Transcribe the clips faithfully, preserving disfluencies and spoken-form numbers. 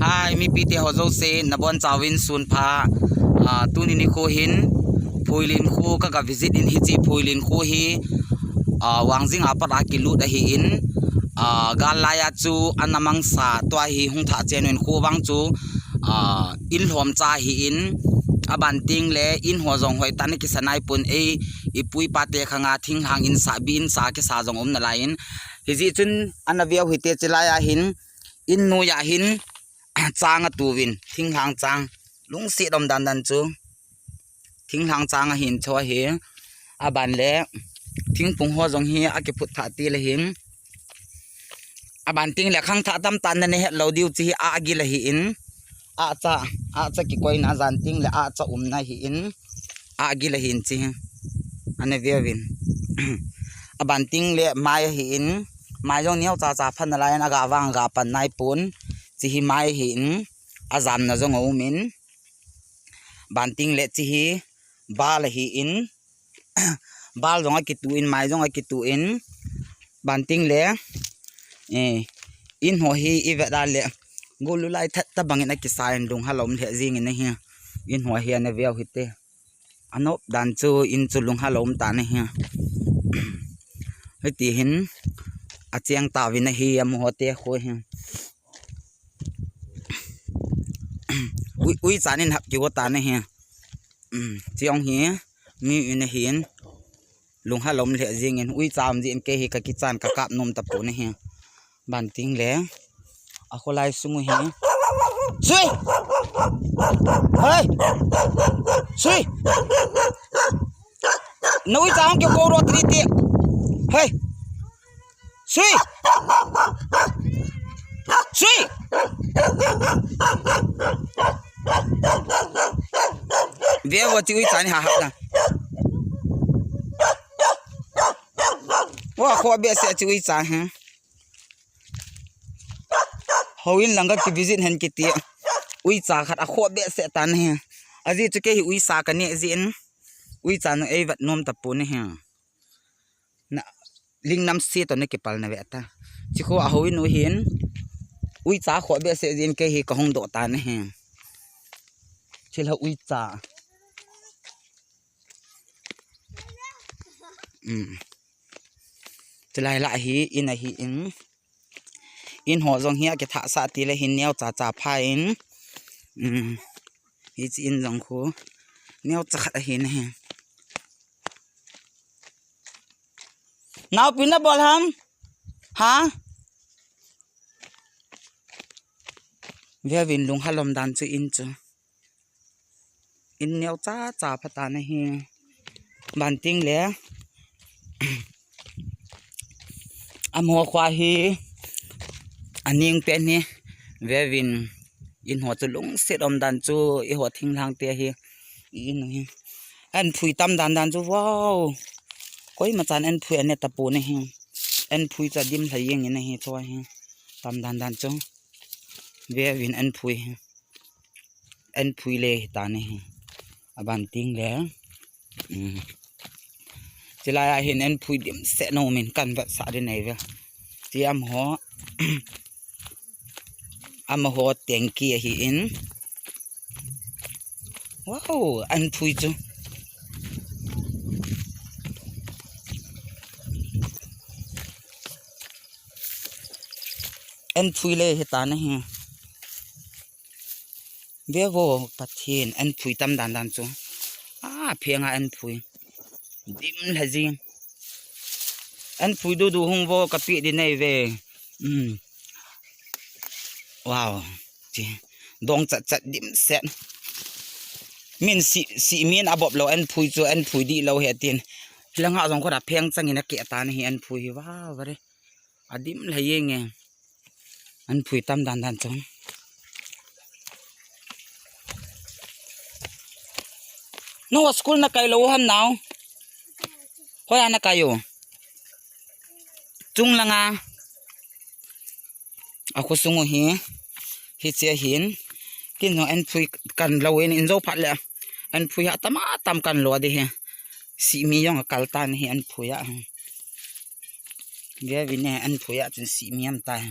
Hai, mipite ho jouse, nabonchauvin sunpha. Ah, tuni nikho hin, Phuilin kho kaga visit in, hiche Phuilin kho hi, ah, Wangjing a pat a kilut ahin, ah, gal laiya chu ana mangsa, tua hi hung thah chen uvin, kho vang chu, ah, in lhomcha ahin, aban tengle in ho jong hoitah in akisa naipon, ei, ipu ipa te khanga thinglhang in sa, bi in sa kisa jong um nalaiyin. Hijeh chun ana veu hite, chulaiya hin, in noiya hin, chang atuuvin, thinglhang chang. Lungset um dandan chu. Thinglhang chang ahin chu ahi. Aban le, thingphung ho jong hi akiphut thah til ahin. Aban tengle khangthah tamtah in nana het lou diu chu hi, agil ahin. Acha, acha kikoina, ajan tengle acha umna ahin. Agil ahin chu hi. Ana veuvin. Aban tengle mai ahin. Mai jong neocha cha phat nalaiyin, aga vang aga pan naipon. Chu hi mai ahin. Ajamna jong aumin. Aban tengle chu hi bal ahin. Bal jong akituh in, mai jong akituh in. Aban tengle, eh, in ho hi ivet a le, gulu lai that tabang in akisa in, lunghalom lheh jeng in ahi. In ho hi ana veu hite. Anop dan chu, in chu lunghalom tan ahi. Hiti hin acheng tauvin ahi, amaho te kho hi. Ui, uicha in hap kigo tan ahi. Um, chejong hi mi in ahin, lunghalom lheh jeng in, uicha um jeh in kei hi kakichan kakap nom tapon ahi. Aban tengle, akholai sung u hi. Sui! Hei! Sui! Na uicha hung kigo ro titi. Hei! Sui! Sui! Ve vo, chu uicha hi ha ha na. Vo, akhoh behseh chu uicha hi. Houin lang ka kivisit hen kiti. Uicha khat akhoh behseh tan ahi. Ajeh chu kei hi uicha kaneh jeh in. Uicha nu eivet nom tapon ahi. Na, ling namse toh nakipal nave ta. Chukhu a houin u hin. Uicha khoh behseh jeh in kei hi kahung doh tan ahi. Thilha uicha. Um. Chulai lah hi in ahin. In ho jong hi akithah sah til ahin, neocha cha pha in. Um. Hiche in jong khu neocha khat ahin ahi. Naopi nabol ham? Ha? Veuvin lunghalom dan chu in chu. In neocha cha pha tan ahi. Aban tengle. Amaho kho hi. Aning pen hi. Veuvin. In ho chu lungset um dan chu. Eiho thinglhang te hi. I in hi. Anphui tam dan dan chu. Wow. Koima chan anphui ane tapon ahi. Anphui chu adim lha jeng in ahi chu ahi. Tam dan dan chu. Veuvin anphui hi. Anphui le hitan ahi. Aban tengle. Um. Chulai a hin anphui dimset nom in kan vetsah ding ahi ve. Ti amaho. Amaho tengki ahin. Wow, anphui chu. Anphui le hitan ahi. Ve vo, Pathen, anphui tam dan dan chu. Ah, phenga anphui. Dim lha jing. Anphui dudu hung vo kapi ding ahi ve. Um. Wow. Chi. Dong chat chat dimset. Min si, si min abop lou anphui chu anphui dih lou ahi tin. Hilanga jong kho da pheng chang in akeh tan ahi anphui hi. Wow, very. Adim lha jenge. Anphui tam dan dan chu. Nangho school nakai lou ham nao? Hoiya nakai u? Chung langa. Akhosung u hi. Hiche ahin. Kin jong anphui kan lou in, in jou phat le. Anphui ha tam a tam kan lo ding ahi. Simi jong akal tan ahi anphui a. Veuvin e, anphui a chun simi am tai.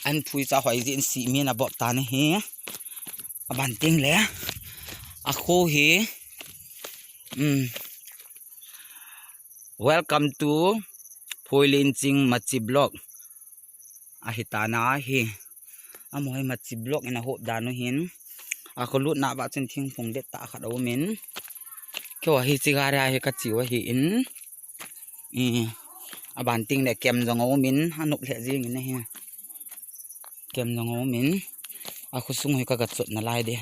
An phui cha hoi jin si min a bot ta na hi. A ban ting le. A khu hi. Um. Welcome to Phuilinching Machi Block. A hi ta na hi. A mo hi Machi Block in a hop da nu hin. A khu lut na ba chun thing phung det ta khat a um in. Kyo hi chi ga ra hi ka chi wa hi in. I, a ban ting le kem jong a um in, a nop le jing in a hi. Kem jong a um in, a khu sung hi ka ga chot na lai de.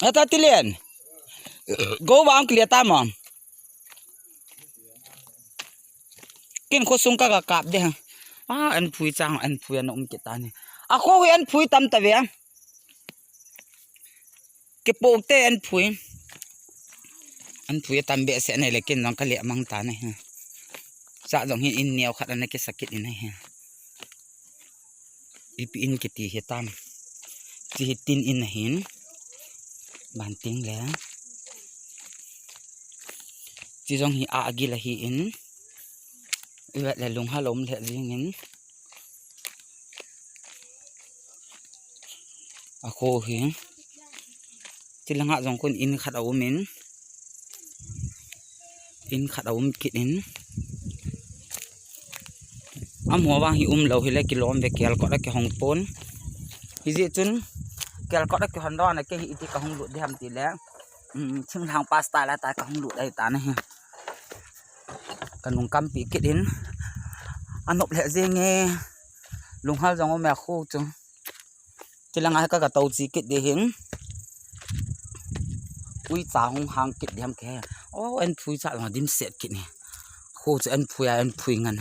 A ta ti len. Go ba ang klia ta mo. Kin khu sung ka ga kap de. A, an phui chang, an phui an um ki ta ni. A khu hi an phui tam ta ve. Kipok te an phui. An phui a tam behseh nei le kin jong ka le mang ta nei. Sa jong hin in neo khat ana kisa kit in nei. Ipi in kiti hi tam. Chi hi tin in ahin. Ban ting le. Chi jong hi a gil ahi in. I vet le lung ha lom le jing in. A khu hi. Chi langa jong kun in khat a um in. In khat a um kit in. A mo vang hi um lo hi le kilom ve kel kot a ki hong pon. Hi ji chun kel kot a ki hon don a ke hi iti ka hong lut de ham ti le. Um, thing lang pasta la ta ka hong lut ai ta na hi. Ka nung kam pi kit in. A nop le jing e. Lung hal jong um e a khu chu. Chi langa hi ka ga to chi kit de hin. Ui cha hung hang kit de ham ke. O, an phui cha jong dim set kit ni. Khu chu an phui a, an phui ngan.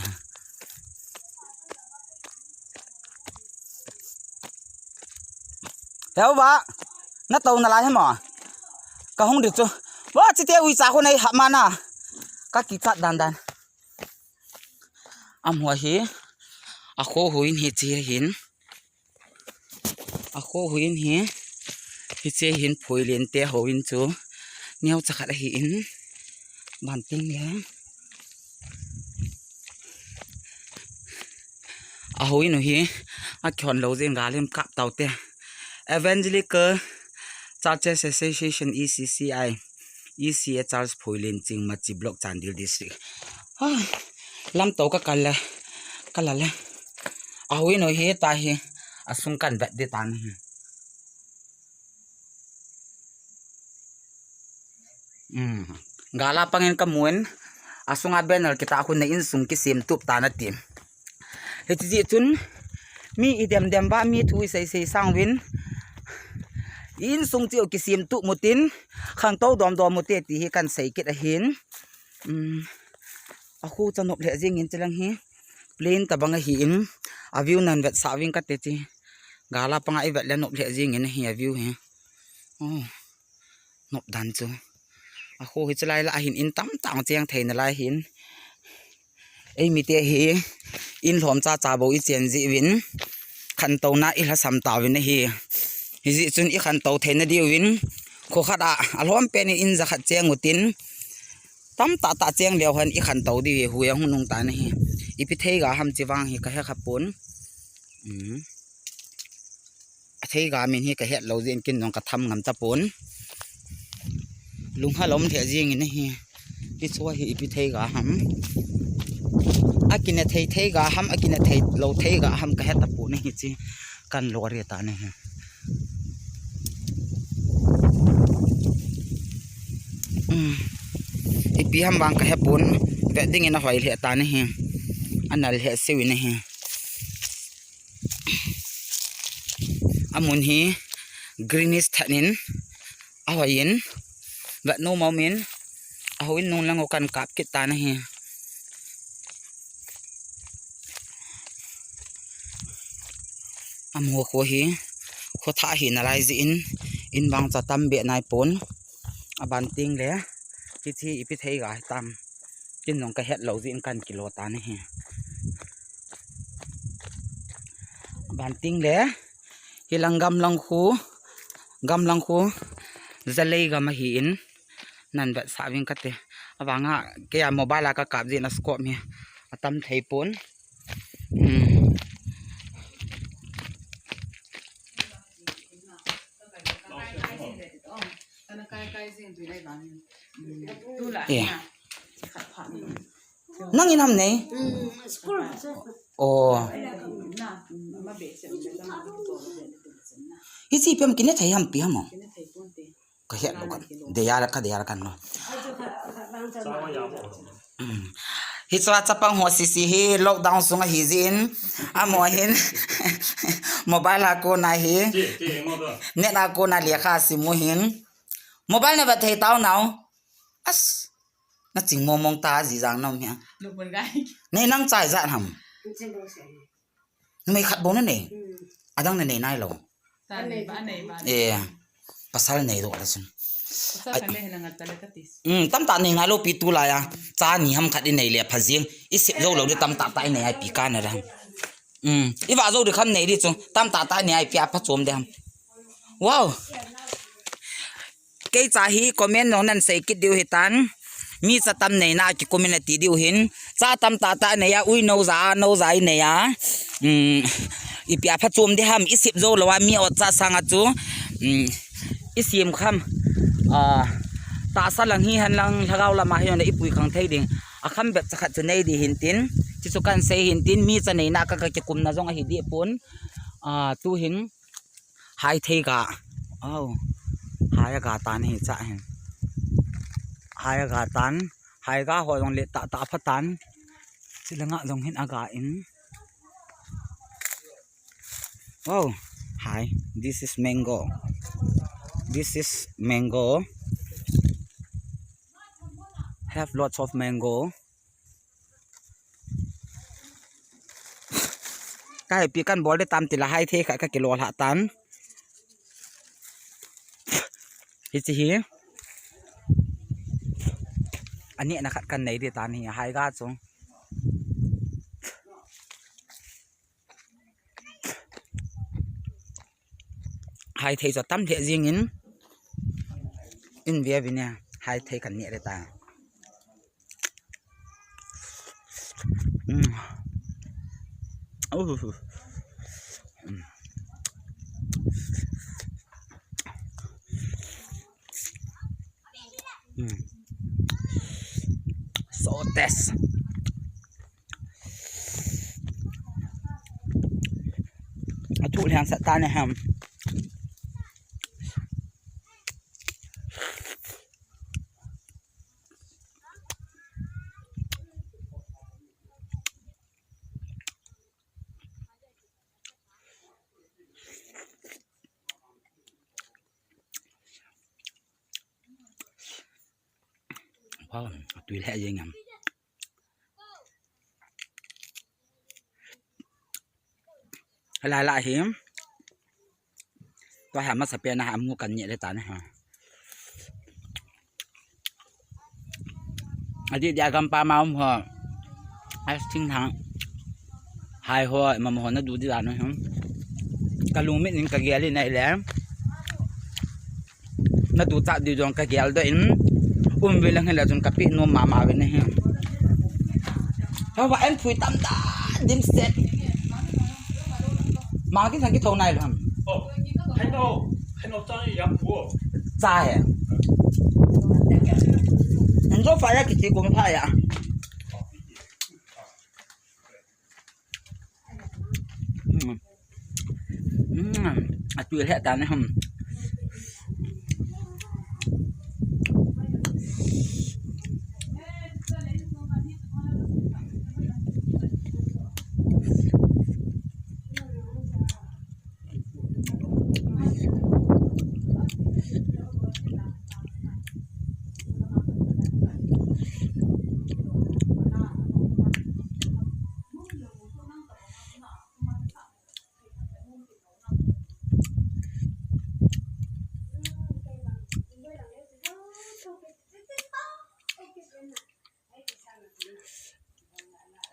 Heu ba. Na to na lai he mo. Ka hung di chu. Wa chi te ui cha khu nei ha ma na. Ka ki chat dan dan. A mo hi. A khu hui ni chi hin. A khu hui ni. Hi chi hin phui len te ho in chu. Neo cha khat ahi in. Ban ting le. A hoi nu hi, a khon lo jin galim kap tau te. Evangelical Churches Association, E C C I, E C A Church Phuilinching Machi Block Chandel District. Ah, lam to ka kal le, ka la le. A hoi nu hi ta hi, a sung kan vet di tan hi. Um, gala pangin ka mun, a sunga banner kita khun na insung kisem tup ta na ti. Hiti ji chun, mi i dem dem ba, mi thu i sei sei sang vin, insung chiu kisem tup mutin, khang to dom dom mute ti hi kan sei kit ahin. Um, a khu cha nop le jing in chi lang hi, plain ta bang ahi in, a view nan vet sa vin ka te chi. Gala panga i vet le nop le jing in hi a view hi. Oh. Nop dan chu. A khu hi chu lai la hin in tam tang cheng thei na lai hin. Ei mi te hi in lhom cha cha bo i chen ji vin. Khan to na i la sam ta vin hi. Hi ji chun i khan to thei na di vin. Khu khat a, a lhom pen in in ja khat cheng utin. Tam ta ta cheng leo han i khan to di hi hui a hung nung ta na hi. I pi thei ga ham chi vang hi ka he kha pon. Um. A thei ga min hi ka het lo jin kin jong ka tham ngam ta pon. Lung ha lom the jing in hi. Ti chua hi ipi thei ga ham. A kin a thei thei ga ham, a kin a thei lo thei ga ham ka het ta pon hi chi. Kan lo ri ta ni hi. Um. Ipi ham vang ka he pon. Vet ding in a hoi le ta ni hi. A nal le siu ni hi. A mun hi greenish thanin a hoi in vet nom a um in a hoi in nung lang u kan kap kit ta na hi. A mo khu hi khu tha hi na lai ji in in vang cha tam be nai pon. A ban ting le ti chi ipi thei ga tam. Kin jong ka het lo jin kan kilo ta na hi. Ban ting le, hi lang gam lang khu, gam lang khu, jalei gam ahi in, nan vet sa ving ka te. Avanga, kei a mobile a ka kap jin a scope hi, a tam thei pon. Hmm. Eh. Nang in ham nei? Oh. Hichi piam kine thei ham pi ham mo? Ka het lo kan. Deya la ka, deya la kan lo. Hmm. Hichua chapang ho sisi hi lockdown sunga hi jin. Amo hin. Mobile a kona hi. Net a kona lekha simu hin. Mobile na va thei tau nau. As. Na ching mong mong ta ji jang nom hia. Nei nang chai jat ham. Numei khat bou na nei. Adang na nei nai lo. Eh, pasal nei lo la sun. Tamtah nei ngai lo pi tulai a. Cha ni ham khat i nei le pha jing. I sep jou lo di tamtah tah i nei ai pi ka na ra. I va jou di kham nei di chu. Tamtah tah i nei ai pi a pha chom di ham. Wow. Kei cha hi comment nong nan sei kit diu hitan. Mi cha tam nei na ki comment na ti diu hin. Cha tamtah tah nei a, ui no ja, no ja i nei a. Ipi a pha chom di ham, i sep jou lo a mi ot cha sanga chu. I sim kham. Tahsa lang hi hen lang lhagao lama hi jong le i pui khang thei ding. A kham bep cha khat chu nei di hin tin. Chi chu kan sei hin tin, mi cha nei na ka ka kikum na jong ahi di pon. Tu hin. Hai thei ga. Au. Hai a ga tan hi cha hin. Hai a ga tan. Hai ga ho jong le tah tah pha tan. Chi la nga jong hin a ga in. Wow. Hai. This is mango. This is mango. Have lots of mango. Ka hepi kan bol de tam ti la hai thei kha ka kilo lha tan. Hichi hi. Ani na khat kan nei de tan hi hai ga chung. Hai thei chu tam lheh jing in. In via vin a hai thei kan neh le ta. So taste. A thu lian sat ta ne ham. Wow, tui lheh jeng em. Hala la hi. Tua ha masa pen a ha mu kan neh le ta na ha. Adi dia gampa ma um ho. As thing thang. Hai ho, mama ho na du di la no hum. Ka lung mit ning ka gel in ai le. Na du ta di jong ka gel do in. Um ve lang la jong ka pi no mama ve ne hum. Ha wa en phui tam da dim set. Ma kin sang ki thong nai lo ham. Oh, hello. Hello, cha ya pu. Cha he. Njo fa ya ki ti ko ma fa ya. Mm. Mm. A tui lheh ta ne ham.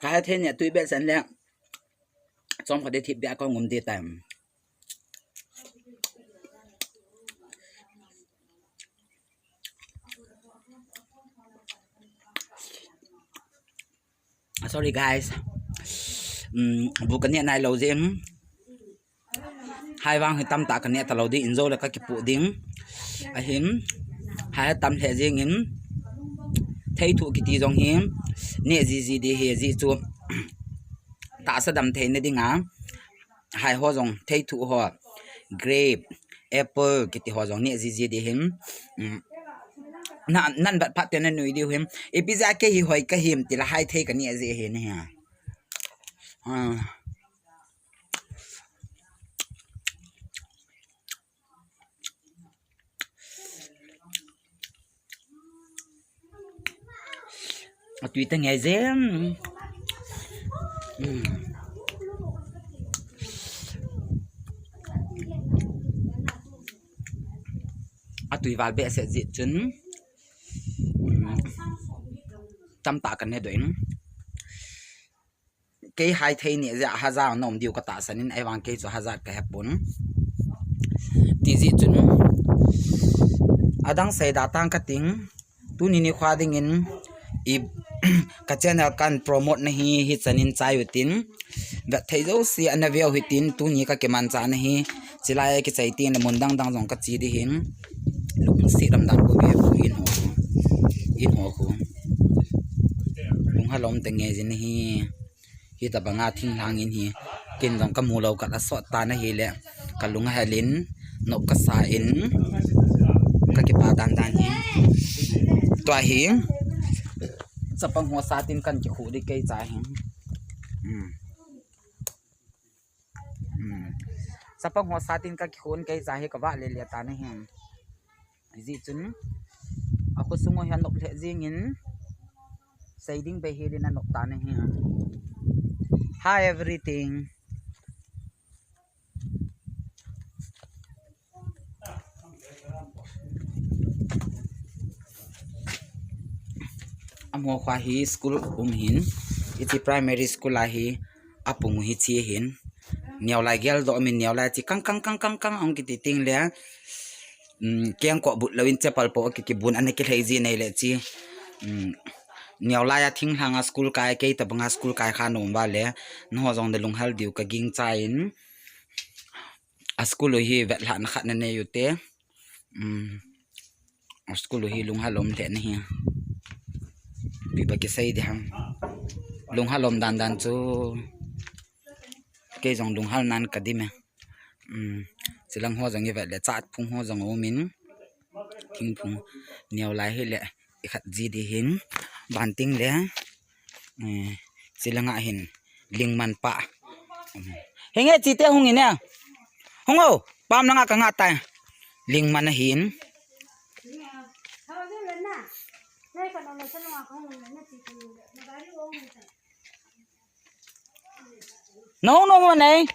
Ka hai thei ne tui be san le. Chom kha de thip bia ko ngum de tam. Sorry guys. Um, bu ka neh nai lou jeh in. Hai vang hi tamtah ka neh talou ding, in jou le ka kipoh ding. Ahin, hai tam lheh jeng in, theithu kiti jong hi, neh jiji ding hi, jeh chu tahsa dam theina dinga, hai ho jong, theithu ho, grape, apple kiti ho jong neh jiji ding hin. Um, na, nan vet phat teng na nui diu hin. Ipi jeh a kei hi hoi ka him ti le hai thei ka neh jeh hin hi. Ah. Atui ta ngai jeng. Hmm. Atui val behseh jeh chun. Hmm. Tamtah ka neh doh in. Kei hai thei neh jeh a hazat na um diu ka tahsan in, ahivang kei chu hazat ka hepon. Ti jeh chun, adang sei da tang ka ting, tuni nikho dingin, i, ka channel kan promote na hi, hichan in chai utin, vet thei jouse ana veu hitin, tuni ka kimanchah na hi, chilai a kichai tin, mun dang dang jong ka che ding hin, lungset lam dan ko ve ko in ho, in ho ko. Lunghalom te nge jin hi. Hitabanga thinglhang in hi, ken jong ka mu lou khat a sot tan ahile, ka lung ahel in, nop ka sa in, ka kipa dan dan hi. Tua hi, chapang ho sa tin kan kikhu ding kei cha hi. Hmm. Hmm. Chapang ho sa tin ka kikhu in kei cha hi ka vah le le tan ahi. Hijeh chun, a khosung u hi anop lheh jeng in, sei ding bei hel in anop tan ahi. Hi everything. Amaho kho hi school um hin, hiche primary school a hi apung u hiche hin. Neo lai gel doh min neo lai chi kang kang kang kang kang ong kiti ting le. Um, kengkoh but lou in chapal po ki kibun ana kilhei ji nei le chi. Um, neo lai a thinglhang a school kai, kei tabanga school kai kha nom uva le. Nangho jong na lunghel diu ka ging chai in. A school u hi vetlhahna khat na nei u te. Um, a school u hi lunghalom lheh na hi. Ipi ba kisei ding ham. Lunghalom dan dan chu. Kei jong lunghal nan ka dim e. Um, chilang ho jong i vet le chat phung ho jong um in. Thingphung neo lai hi le i khat ji ding hin. Ban ting le. Eh, chilanga hin lingman pa. Henge chite hung in e. Hung o, pam langa ka nga tai. Lingman ahin. No, no, no, nei.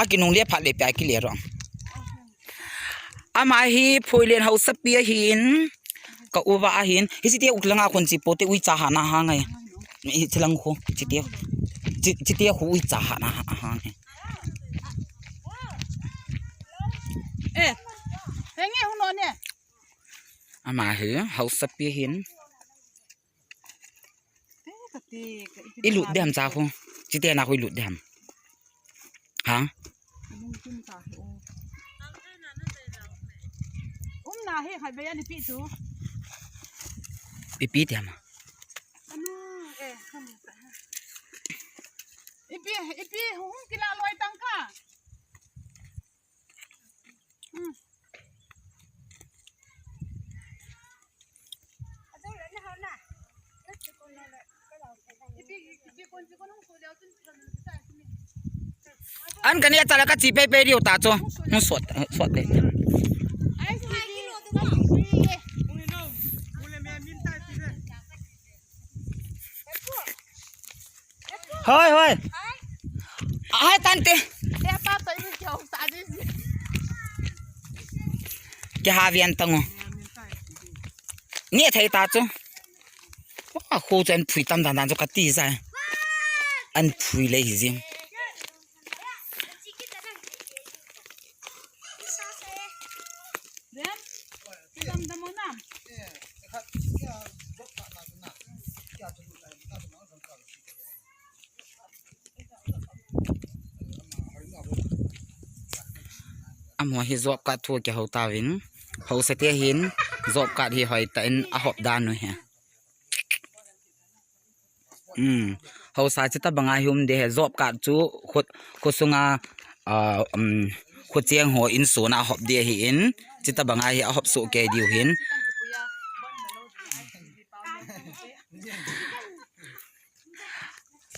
Aki nung le phat le pia ki le ro. Ama hi Phoilen hausapi ahin, ka uva ahin, hiche te u langa khun chi pote uicha hana hang e. Hiche lang khu, hiche te, hiche, hiche te khu uicha hana hang e. Eh, henge hung no ne. Ama hi hausapi ahin. I lut ding ham cha khu. Chite na khu i lut ding ham. Ha? Um na he khai be ani pi chu. Ipi ti ham. Anu, eh, kami sa. Ipi, ipi, hung kila loi tang ka. Hmm. An kani a chala ka chi pei pei diu ta chu. Hung sot, sot le. Hoi, hoi. Ai, tante. Ke ha vian tango. Ni thei ta chu. Wa, khu chu an phui tam dan dan chu ka ti jai. An phui le hi jing. Dam, dam, dam, dam. Amaho hi job card thu kihou tauvin. Haosa te hin job card hi hoitah in ahop dan u hi. Um, haosa chuti banga hi um ding ahi, job card chu khu, khosunga, ah, um, khocheng ho insung a hop ding ahin, chuti banga hi ahop soh kei diu hin.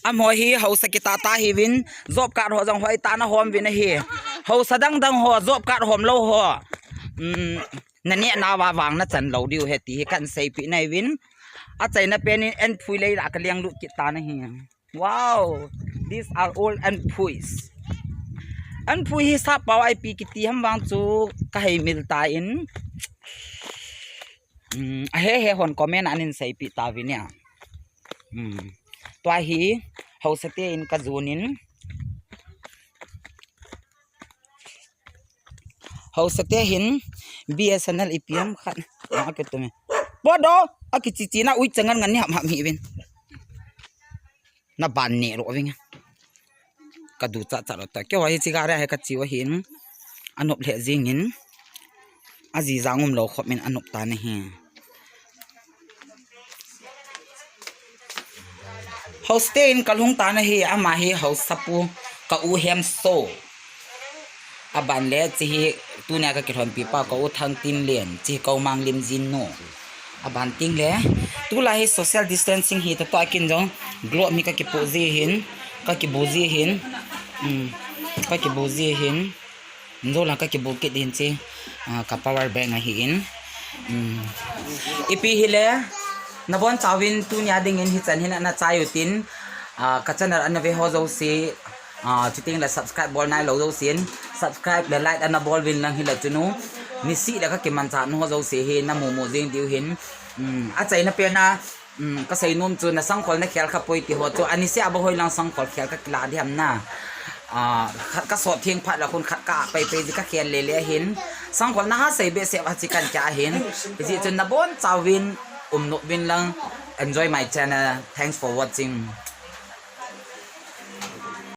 Amaho hi haosa kitah tah ahiuvin, job card ho jong hoitah in ahom uvin ahi. Haosa dang dang ho, job card hom lou ho. Um, naneh nauva vang nachan lou diu ahi ti hi kahin seipeh nahi uvin. Achaina pen in anphui lei lah a kalenglut kit tan ahi. Wow, these are all anphuis. Anphui hi sappao a ipi kiti ham vang chu kaheimil tan. Um, ahe he hon comment a ahin seipeh tauvin ahi. Um, tua hi haosa te in kajon in. Haosa te hin B S N L ipi ham khat. Ah, akitum e. Podoh, akichichi na ui changan ngan ni ham ham hi uvin. Naban neh lou uvin. Kadu cha cha lou ta. Keiho hi chigare hi kachiu ahin. Anop lheh jingin. Aji jang umlou khop in anop tan ahi. Haosa te in kalhung tan ahi, ama hi haosapu ka u Hemso. Aban le hiche hi tunia kakilhonpi pa ka u Thangtinlen, hiche hi ka u Manglimjin nu. Aban teng le, tulai hi social distancing hi tah tah a kin jong, glove hi kakipu ji ahin, kakibu ji ahin, um, kakibu ji ahin. Jou lang kakibu kit ding hiche, ah, ka power bank ahin. Um, ipi hile, nabonchauvin tunia dingin hichan hin ana chai utin, ah, ka channel ana ve ho jouse, ah, chuteng le subscribe bol nailou jousen, subscribe le like ana bol uvin lang hile chun u, niseh le kakimanchah nau ho jouse hi namu mu jing diu hin, um, achaina pen a, Um, kasei nom chu na sangkhol nakhel kha poi ti ho chu, aniseh a bang hoilang sangkhol khel kakilah ding ham na. Ah, khat kasot theng phat le khun khat ka pai pai ji kakhel le le ahin. Sangkhol naha sei behseh a chi kan kya ahin. Hijeh chun nabonchauvin umnop uvin lang. Enjoy my channel. Thanks for watching.